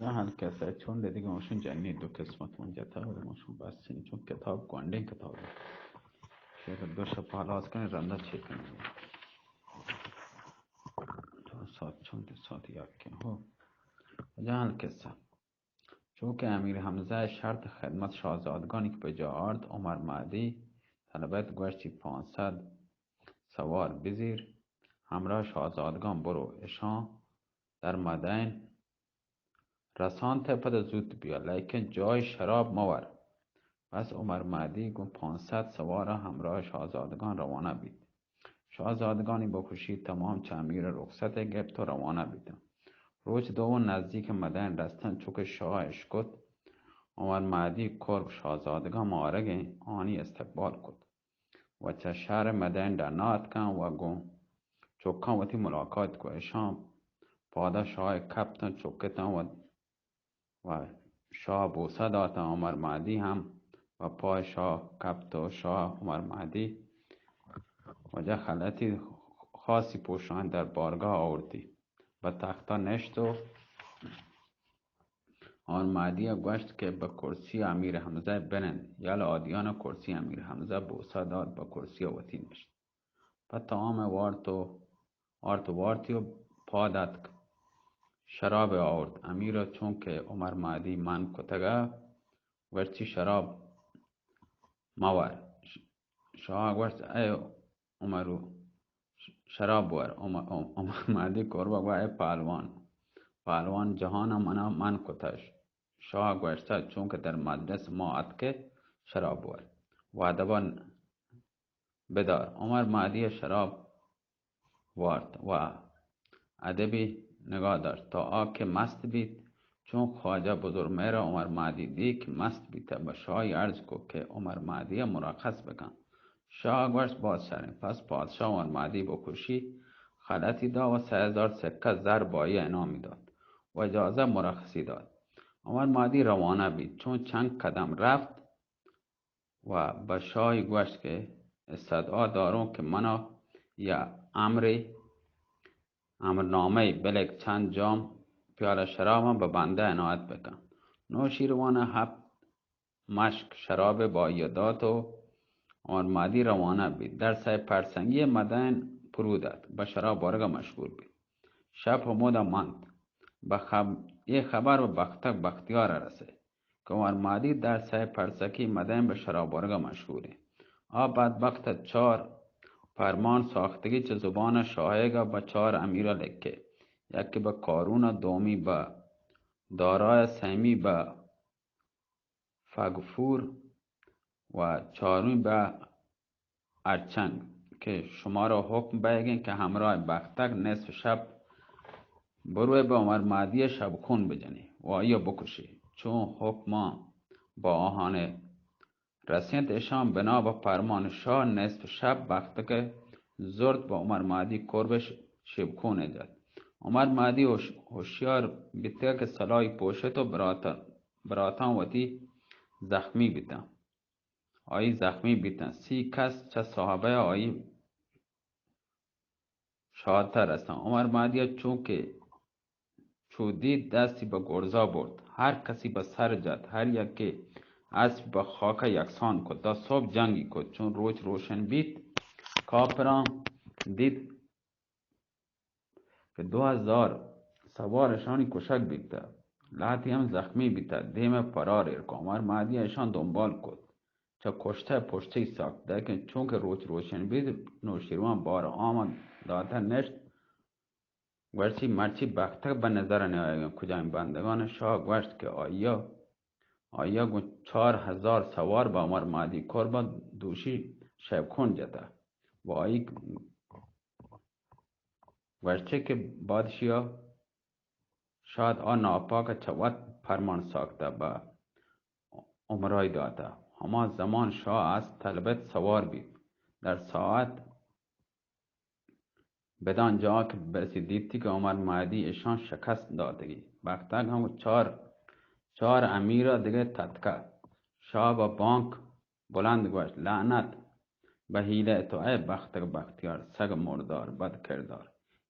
جہل کسہ چون دے دیگہ موشن جنی دو قسمت من جتا، ولی موشن بس چون کتاب گونڈیں کتاب، شاید دو شپ حالاس کنیں، رندا چیک کنیں. تو سات چون دے سات یک کن ہو. جہل کسہ. چو کہ امیر حمزہ شرط خدمت شاہزادگانی کہ بجا آرت، عمر مہدی طلبت گوشتی پانصد سوار بزیر، ہمراہ شاہزادگان برو، اشان در مدین رسانت پدا زوت بیا، لیکن جای شراب مور. پس عمر مہدی گوں پانصد سوار ہمراہ شاہزادگان روانہ بیت. شاہزادگانی بکشی تمام چہ امیر رخصت گپت و روانہ بیتن. روچ دوم نزدیک مدین رستن، چو کہ شاہ اشکت عمر مہدی قرب شاہزادگان مارگیں، آنی استقبال کت و چہ شہر مدین ڈنا اتکن و گوں چکاں وتی ملاقات کو. اشاں پادا شاہ کپتن، چکتن و و شاہ بوسہ داتن. عمر مہدی ہم و پای شاہ کپت و شاہ عمر مہدی وجہ خلعتی خاصی پوشان در بارگاہ آورتی، بہ تختہ نشت و عمر مہدی گوشت کہ بہ کرسی امیر حمزہ بنند، یل آدیان کرسی امیر حمزہ بوسہ دات، بہ کرسی وتی نشت. پہ تمام وارت و آرت و وارتی و پاد اتک، شراب آورت. امیر چون کہ عمر مہدی من کتگ، گوشتی شراب مور. ش-، شاہ گوشت اے عمرو، ش-، شراب بور. عمر، عمر مہدی قربا گوشت اے پہلوان، پہلوان جہان منا من کتش. شاہ گوشت چون کہ در مجلس ما اتکے، شراب بور و ادبا بدار. عمر مہدی شراب وارت و ادبی نگاہ داشت تا آ کہ مست بیت. چون خواجہ بزرگ مہر عمر مہدی دی کہ مست بیت، بہ شاہی عرض کو کہ عمر مہدی مرخص بکن. شاہ گوشت باز شریں. پس پادشاہ عمر مہدی بکشی خلعتی دا و سئے ہزار سکہ زر بائی انعامی دات و اجازہ مرخصی دات. عمر مہدی روانہ بیت. چون چند قدم رفت، و بہ شاہی گوشت کہ استدعا داروں کہ منا یا امرے، امرنامہ بلک چند جام پیالہ شراباں بہ بندہ عنایت بکن. نوشیروان ہپت مشک شراب بائی دات و عمر مہدی روانہ بیت. در سئے پرسنگی مدین پرود ات، بہ شراب بارگا مشغول بیت. شپ ہمودا منت. بہ خب-، اے خبر بہ بختک بختیار رسے کہ عمر مہدی در سئے پرسکی مدین بہ شراب ورگا مشغولیں. آ بدبخت چار پرمان ساختگی چہ زبان شاہیگا بہ چار امیرا لکھے، یکی بہ قارون، دومی بہ دارا، سیمی بہ فگفور و چارمی بہ ارچنگ کہ شمارا حکم بئیگیں کہ ہمراہ بختک نصف شپ بروئے بہ عمر مہدی شبخون بجنی و آئیا بکشی. چون حکماں بہ آہانے رسینت، اشاں بنا بہ پرمان شاہ نصف شپ بختک زرت بہ عمر مہدی قرب ش-، شبخون جت. عمر مہدی ہوش-، ہوشیار بیتگ کہ سلاحی پوشت و برات-، براتاں وتی زخمی بیتاں. آئی زخمی بیتاں. سی کس چہ صحابہ آئی شہادت رستاں. عمر مہدی چون کہ چو دیت، دستی بہ گرزا برت، ہر کسی بہ سر جت، ہر یکے اسپ بہ خاک یکسان کت. تا صبح جنگی کت. چون روچ روشن بیت، کافراں دیت کہ دو ہزار سوار اشانی کشگ بیتہ. لہتی ہم زخمی بیتہ، دیم ء پرار ایر کو. عمر مہدی ء اشان دنبال کت، چہ کشتہ پشتی ساخت، لیکن چونکہ روچ روشن بیت، نوشیروان بار آمد داتہ نشت. گوشتی، مرچی بختک بہ نظر نیایگن. کجائیں بندگان؟ شاہ گوشت کہ آئیا، آئیا گوں چار ہزار سوار بہ عمر مہدی کربا دوشی شیبکون جتہ. و آئی گوشت کہ بادشاہ شاد آ ناپاک چہ وت پرمان ساختہ بہ عمرائی داتہ. ہما زمان شاہ اسپ طلبت سوار بیت. در ساعت بدان جاہ کہ برسی دیتی کہ عمر مہدی اشان شکست داتگی. بختک ہم چار، چار امیرا دگہ تتکہ. شاہ بہ بانک بلند گوشت، لعنت بہ حیلہ تو اے بختک بختیار، سگ مردار، بد کردار.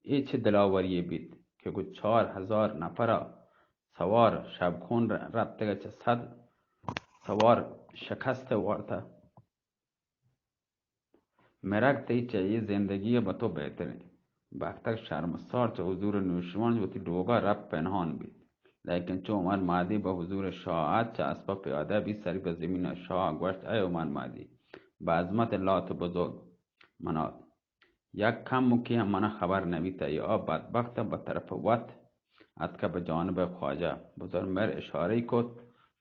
اے چہ دلاوری بیت کہ گوں چار ہزار نفرا سوار شبکون ر-، رپتگ ءَ چہ صد سوار شکست وارتہ۔ مرگ تئی چہ اے زندگی ءَ بہ تو بہتر اِنت۔ بختک شرمسار چہ حضور نوشیروان وتی لوگ ءَ رپت پنہان بیت۔ لیکن چو عمر مہدی بہ حضور شاہ ءَ آت، چہ اسپ ءَ پیادہ بیت، سری بہ زمین ءَ شاہ ءَ گوشت، اے عمر مہدی، بہ عظمت لات بزرگ منات، یک کمکے ہم منا خبر نہ بیت۔ آ بدبخت بہ طرف وت اتکہ بہ جانب خواجہ بزرگ مہر اشارہ کت،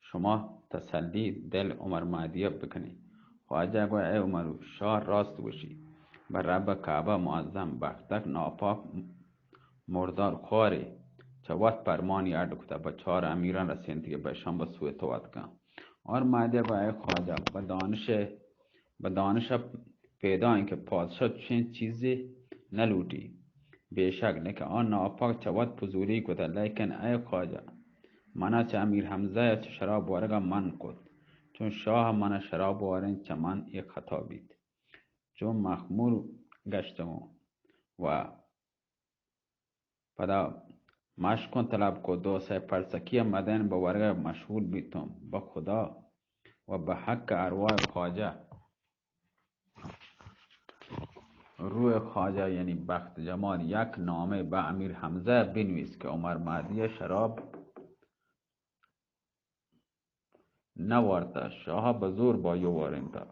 شما تسلی دل عمر مہدی ءَ بکنی۔ خواجہ گوشت، اے عمر شاہ راست گوشی، بہ رب کعبہ معظم بختک ناپاک مردار خوارے چہ وت پرمانی اڈ کتہ، بہ چار امیران رسینتگی، بہ شان بہ سوی تو اتکاں۔ عمر مہدی گوشت، اے خواجہ، بہ دانش، بہ دانش پیدا ایں کہ پادشاہ چین چیزے نہ لوٹی۔ بے شک، لیکن آ ناپاک چہ وت پزوری کتہ، لیکن اے خواجہ، منا چہ امیر حمزہ ءَ چہ شراب ورگ ءَ من کت، چون شاہ منا شراب وارین چہ من اے خطا بیت۔ چون مخمور گشتگوں و پدا مشکوں طلب کو، دو سئے پرسکی ءَ مدین بہ ورگ ءَ مشغول بیتوں۔ بہ خدا و بہ حق ارواح خواجہ، روح خواجہ یعنی بخت جمال، یک نامے بہ امیر حمزہ ءَ بنویس کہ عمر مہدی ءَ شراب نہ وارتہ، شاہ ءَ بہ زور بایو وارینتہ،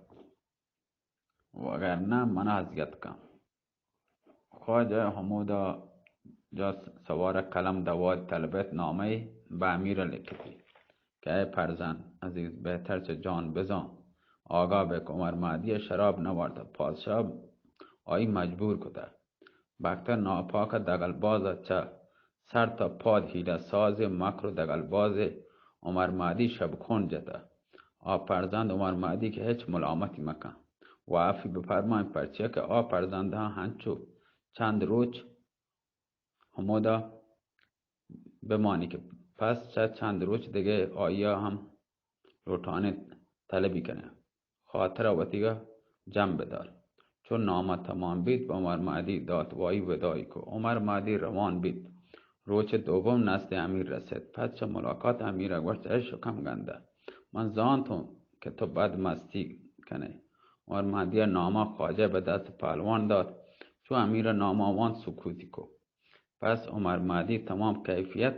وگرنہ منا اذیت کن۔ خواجہ ہمودا جا سوار قلم دوات طلبت، نامہ بہ امیر لکھتی کہ اے فرزند عزیز، بہتر چہ جان بزان، آگاہ بہ کہ عمر مہدی ءَ شراب نہ وارتہ، پادشاہ آئی مجبور کتہ۔ بختک ناپاک ءَ دگلباز ءَ چہ سر تا پاد حیلہ سازی، مکر و دگلبازی عمر مہدی شبکون جتہ۔ آ فرزند عمر مہدی کہ ہچ ملامتی مکن و عفی بفرمائیں، پرچیا کہ آ فرزنداں ہنچو چند روچ ہمودا بمانی کہ پس چہ چند روچ دگہ آئیا ہم لوٹانی طلبی کنہ۔ خاطر ءَ وتیگا جم بدار۔ چو نامہ تمام بیت، بہ عمر مہدی دات و آئی وداعی کو۔ عمر مہدی روان بیت۔ روچ دوم نزد امیر رسیت۔ پس چہ ملاقات امیر ءَ گوشت، اے شکم گندہ، من زانتوں کہ تو بد مستی کنئے۔ عمر مہدی ءَ نامہ خواجہ بہ دست پہلوان دات۔ چو امیر ءَ نامہ وانت، سکوتی کو۔ پس عمر مہدی تمام کیفیت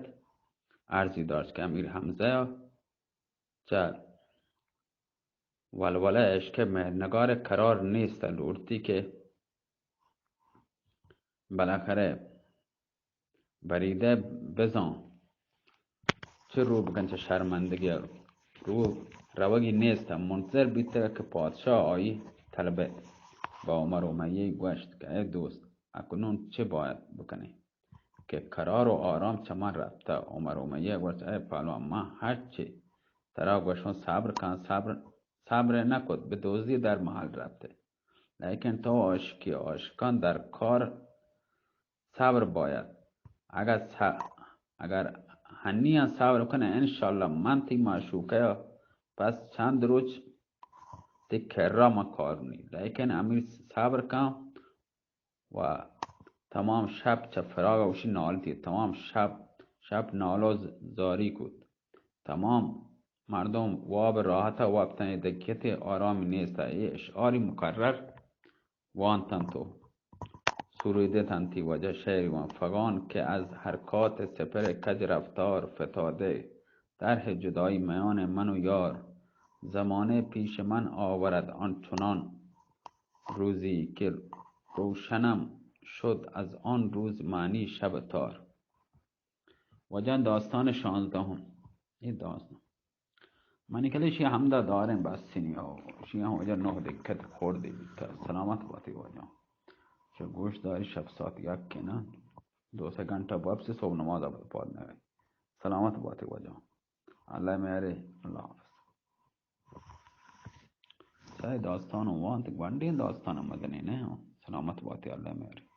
عرضی داشت کہ امیر حمزہ ءَ چہ ولولہ عشق مہرنگار قرار نیست، لوٹتی کہ بالاخرہ بریدہ بزان چہ رو بکن، چہ شرمندگی رو روگی نیست، منتظر بیتگ کہ پادشاہ آئی طلبت۔ با عمر امیہ گوشت کہ اے دوست، اکنون چہ باید بکنیں؟ کہ قرار و آرام چہ من رپتہ۔ عمر امیہ گوشت، اے پہلوان، من ہرچی ترا گوشوں صبر کن، صبر، صبر نہ کت، بہ دزدی در محل رپتے۔ لیکن تو عاشقی، عاشقان در کار صبر باید۔ اگر س-، اگر ہنی ہم صبر کنے، انشاءاللہ من تی معشوقہ پس چند روچ تی کرا من کارونی۔ لیکن ہمے صبر کن، و تمام شپ چہ فراق ءَ گوشی نالتی، تمام شپ، شپ نالو ز-، زاری کت۔ تمام مردم واب راحت ءَ وپتن، دگہ آرامی نیست۔ اے اشعاری مکرر وانتنت و سرودتنتی۔ واجہ شعری وان، فغان که از حرکات سپر کج رفتار فتاده، طرح جدایی میان من و یار، زمانه پیش من آورد آن چنان روزی که روشنم شد از آن روز معنی شب تار۔ واجہ داستان شانزدہم۔ اے داستان۔ منی کلے شی ہمدا داریں بس نی ہو۔ شی ہم واجہ نوہ دکت خوردی بیتا۔ سلامت باتی واجہ۔ چہ گوش داری شپ ساعت یک کنا۔ دو سے گھنٹہ باب سے صبح نماز اب پاد نہ گئی۔ سلامت باتی واجہ۔ اللہ میارے۔ اللہ حافظ۔ سئے داستان وانت، گونڈیں داستان مزنیں نہ۔ سلامت باتی، اللہ میارے۔